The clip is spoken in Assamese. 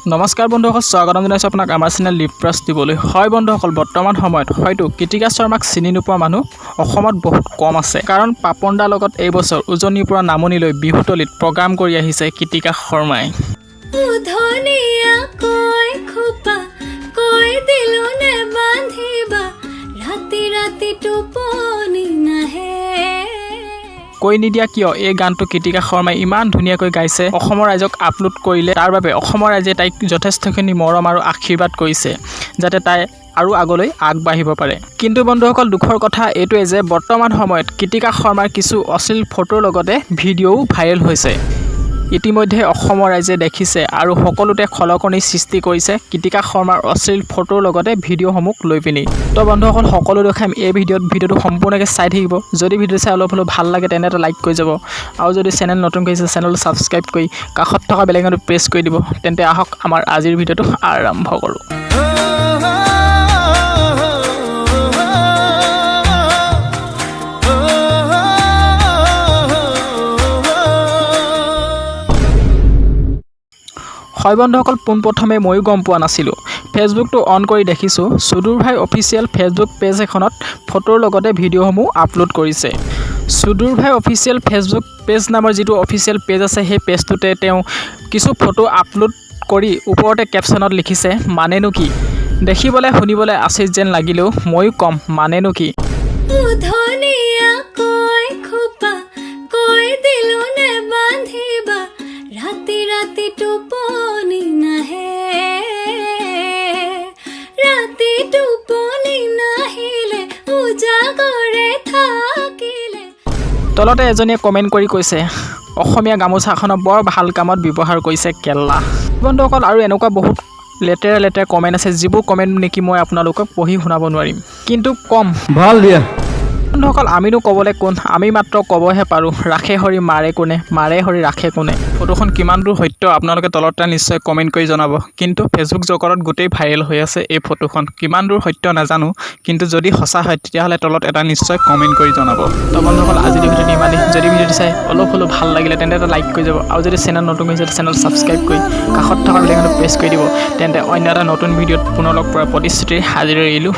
নমস্কাৰ বন্ধুসকল, স্বাগতম জনাইছোঁ আপোনাক আমাৰ চেনেল লিপ্ৰাছ দিবলৈ। হয় বন্ধুসকল, বৰ্তমান সময়ত হয়তো কৃতিকা শৰ্মাক চিনি নোপোৱা মানুহ অসমত বহুত কম আছে। কাৰণ পাপন দাৰ লগত এইবছৰ উজনিৰ পৰা নামনিলৈ বিহুতলিত প্ৰগ্ৰাম কৰি আহিছে কৃতিকা শৰ্মাই। ধুনীয়াকৈ খোপা কৈ দিলো নে বান্ধিবা, ৰাতি ৰাতি টোপনি নাহে। কৈ নিদিয়া কিয়, এই গানটো কৃতিকা শৰ্মাই ইমান ধুনীয়াকৈ গাইছে, অসমৰ ৰাইজক আপলোড কৰিলে। তাৰ বাবে অসমৰ ৰাইজে তাইক যথেষ্টখিনি মৰম আৰু আশীৰ্বাদ কৰিছে, যাতে তাই আৰু আগলৈ আগবাঢ়িব পাৰে। কিন্তু বন্ধুসকল, দুখৰ কথা এইটোৱে যে বৰ্তমান সময়ত কৃতিকা শৰ্মাৰ কিছু অশ্লীল ফটোৰ লগতে ভিডিঅ'ও ভাইৰেল হৈছে। ইতিমধ্যে অসমৰ ৰাইজে দেখিছে আৰু সকলোতে খলকনিৰ সৃষ্টি কৰিছে কৃতিকা শৰ্মাৰ অশ্লীল ফটোৰ লগতে ভিডিঅ'সমূহ লৈ পিনি। তো বন্ধুসকল, সকলো দেখাম এই ভিডিঅ'ত। ভিডিঅ'টো সম্পূৰ্ণকৈ চাই থাকিব। যদি ভিডিঅ'টো চাই অলপ হ'লেও ভাল লাগে, তেনে এটা লাইক কৰি যাব আৰু যদি চেনেল নতুন কৰিছে, চেনেলটো ছাবস্ক্ৰাইব কৰি কাষত থকা বেল আইকনটো প্ৰেছ কৰি দিব। তেন্তে আহক, আমাৰ আজিৰ ভিডিঅ'টো আৰম্ভ কৰোঁ। হয় বন্ধুসকল, পোনপ্ৰথমে ময়ো গম পোৱা নাছিলোঁ। ফেচবুকটো অন কৰি দেখিছোঁ চুদুৰ ভাই অফিচিয়েল ফেচবুক পেজ এখনত ফটোৰ লগতে ভিডিঅ'সমূহ আপলোড কৰিছে। চুদুৰ ভাই অফিচিয়েল ফেচবুক পেজ নামৰ যিটো অফিচিয়েল পেজ আছে, সেই পেজটোতে তেওঁ কিছু ফটো আপলোড কৰি ওপৰতে কেপশ্যনত লিখিছে, "মানেনো কি?" দেখিবলৈ শুনিবলৈ আচৰিত যেন লাগিলেও ময়ো ক'ম, মানেনো কি? ধুনীয়াকৈ খোপা কৈ দিলো নে বান্ধিবা, ৰাতি ৰাতি টোপনি নাহে, ৰাতি টোপনি নাহিলে উজাগৰে থাকিলে। তলতে এজনীয়ে কমেণ্ট কৰি কৈছে, "অসমীয়া গামোচাখনক বৰ ভাল কামত ব্যৱহাৰ কৰিছে কেল্লা।" বন্ধুসকল, আৰু এনেকুৱা বহুত লেতেৰা লেতেৰা কমেণ্ট আছে, যিবোৰ কমেণ্ট নেকি মই আপোনালোকক পঢ়ি শুনাব নোৱাৰিম, কিন্তু কম। ভাল দিয়া। বন্ধুসকল, আমিনো ক'বলৈ কোন? আমি মাত্ৰ ক'বহে পাৰোঁ, ৰাখে হৰি মাৰে কোনে, মাৰে হৰি ৰাখে কোনে। ফটোখন কিমান দূৰ সত্য, আপোনালোকে তলত নিশ্চয় কমেণ্ট কৰি জনাব। কিন্তু ফেচবুক জগতত গোটেই ভাইৰেল হৈ আছে এই ফটোখন। কিমান দূৰ সত্য নাজানো, কিন্তু যদি সঁচা হয়, তেতিয়াহ'লে তলত এটা নিশ্চয় কমেণ্ট কৰি জনাব। তো বন্ধুসকল, আজিৰ ভিডিঅ'টো ইমানেই। যদি ভিডিঅ'টো চাই অলপ হ'লেও ভাল লাগিলে, তেন্তে এটা লাইক কৰি যাব আৰু যদি চেনেল নতুন হৈছে, চেনেল ছাবস্ক্ৰাইব কৰি কাষত থকা বেল আইকনটো প্ৰেছ কৰি দিব। তেন্তে অন্য এটা নতুন ভিডিঅ'ত পুনৰ লগ পোৱাৰ প্ৰতিশ্ৰুতিৰে আজিলৈ এৰিলোঁ।